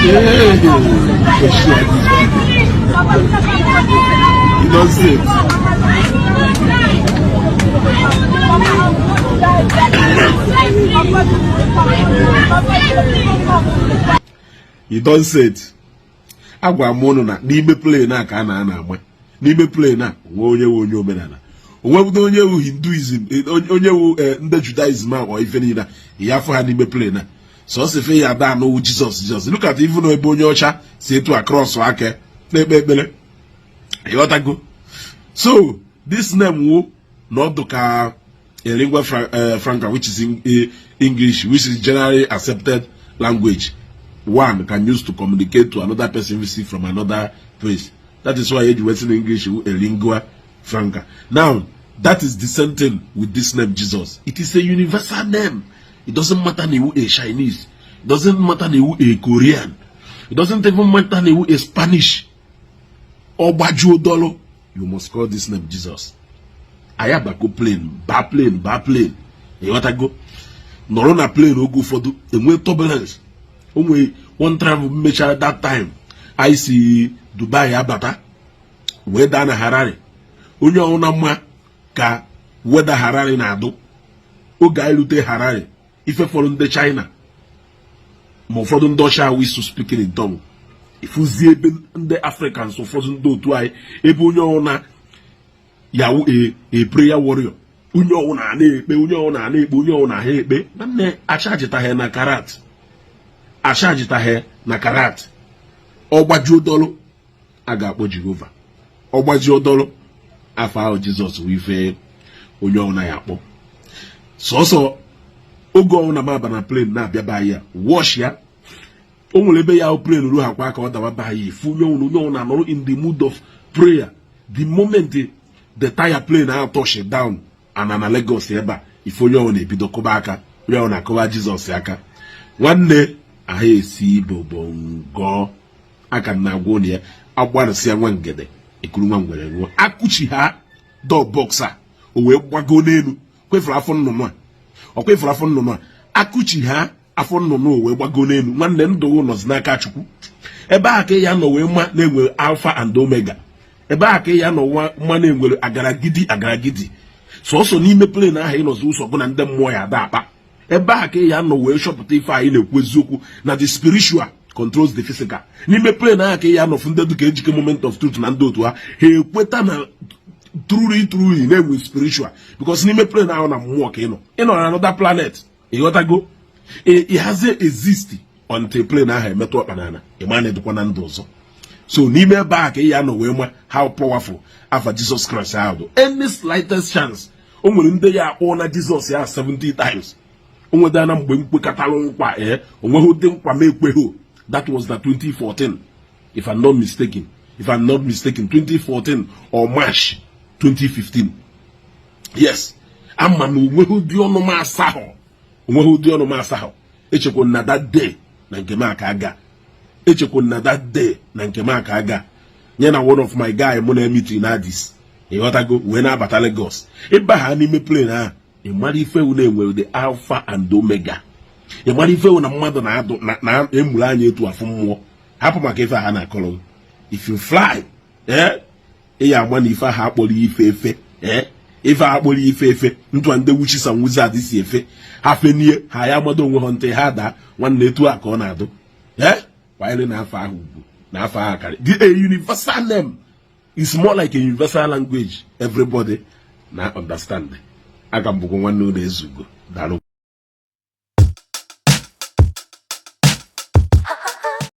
Hey, share this video. You don see it. You don see it. Agwa m ụnụ na n'ime plane a ka a na-ana ama n'ime plane a onwe onye wu onye omenala, onwebudo onye wu Hinduism, onye wu ndị Judaism a ọ ife niile ya afọ ha n'ime plane a. Sọsọ ife ya ada anụwu Jizọs, Jizọs. Look at even ebe onye ọcha si etu a cross aka na-ekpe ekpere, ịghọtago? So this name wu na ọdụ ka a lingua franca, which is in English, which is generally accepted language one can use to communicate to another person we see from another place. That is why eji wee English a lingua franca. Now, that is the same thing with this name Jesus. It is a universal name. It doesn't matter na iwu a Chinese, it doesn't matter na iwu a Korean, it doesn't even matter na iwu a Spanish. Ọgbajuo dọlụ, you must call this name Jesus. Anyị abago plane, baa plane, baa plane, ịghọtago? Nọrọ na plane, oge ụfọdụ enwe turbulence. O nwee one travel mechara that time, anyị si Dubai abata wee daa na Harare. Onye ọwụna mma ka weather Harare na-adụ. Oge anyị rute Harare, ife fọrọ ndị China ma ụfọdụ ndị ọcha awụ isu speaking in tongue. Ifuzie ebe ndị Africans, ụfọdụ ndị otu anyị, ebe onye ọwụna yawu a prayer warrior, onye ọwụna na-ekpe, onye ọwụna na-ekpe, onye ọwụna ha ekpe. Nwanne, achajitaghị na karat, achajitaghị na karat. Ọgbajuo dọlụ, a ga-akpọ Jehova. Ọgbajuo dọlụ, afọ ahụ Jizọs wee ife onye ọwụna ya akpọ. Sọsọ oge ọwụna m aba na plane na-abịa be anyị a wash ya, o nwere ebe ya plane ruo akwa ka ọ dawa be anyị, ifu onye ọwụna, onye ọwụna nọrọ in the mood of prayer. The moment the tire plane ahụ touch down ana na Lagos ebe a, ife onye ọwụna ebido kụba aka, onye ọwụna akụba Jizọs aka. Nwanne, ahụ esi ibo ngọ aka na agwa ụnụ ya agbarịsịa nwa ngede ekuru nwa ngwere nwụọ. Akụchi ha dọ box a, o wee gbago n'elu kwefuru afọ nnụnụ a, ọ kwefuru afọ nnụnụ a, akụchi ha afọ nnụnụ, o wee gbago n'elu. Nwanne, ndụ nọzi n'aka Chukwu. Ebe a ka ya nọ wee ma na-enwere Alpha and Omega. Ebe a ka ya nọ mma na-enwere agaragidi agaragidi. Sọsọ n'ime plane ahụ ịnọzi ụzọ bụ na ndị mmụọ ya ada akpa. Ebe a ka ya nọ wee chọpụta ife anyị na-ekwu eziokwu na the spiritual controls the physical. N'ime plane ahụ ka ya nọfụ ndị dịka Ejike Moment of Truth na ndị otu ha, ha ekweta na truly, truly na-enwe spiritual, because n'ime plane ahụ na mmụọ ka ị nọ, ị nọ na another planet, ịghọtago? Ị hazie exist until plane ahụ emetụ ọkpa n'ala, ịma na ịdịkwa na ndụ ọzọ. So n'ime ebe a ka ị ya nọ wee ma how powerful afa Jesus Christ ahụ dị. Any slightest chance, o nwere ndị ya akpọọ na Jizọs ya 70 times. O nwedana mgbe m kwekọtara nkwa, ee, onweghị ụdị nkwa m ekweghị. That was na 2014, if I'm not mistaken, if I'm not mistaken, 2014 or March 2015. Yes, ama na onweghị ụdị ọnụ m asahụ, onweghị ụdị ọnụ m asahụ. Echekwa na that day na nke m aka aga, echekwa na that day na nke m aka aga nye na one of my guy mụ na meeting na Addis, ịghọtago? Wee na-abata Lagos, ịba ha n'ime plane ahụ, ị mara ife wu na-enwere the Alpha and Omega. Ị mara ife wu na mmadụ na-adụ na-emuru anya etu afụ mmụọ. Hapụ maka ife ha na-akọrọ m. If you fly, ee, ị ya ama na ife ahụ akpọrọ ife efe, ee, ife ahụ akpọrọ ife efe. Ntụa ndị witches and wizard si efe ha fenie ha ya amado onwe ha ntị ha daa. Nwanne, etu a ka ọ na-adụ. Ee, kwanyere na afọ ahụ ugwu na afọ ahụ karị. The a universal name is more like a universal language everybody na understand. Aga m bụkwa nwanne ụlọ ezugo. Daalụ.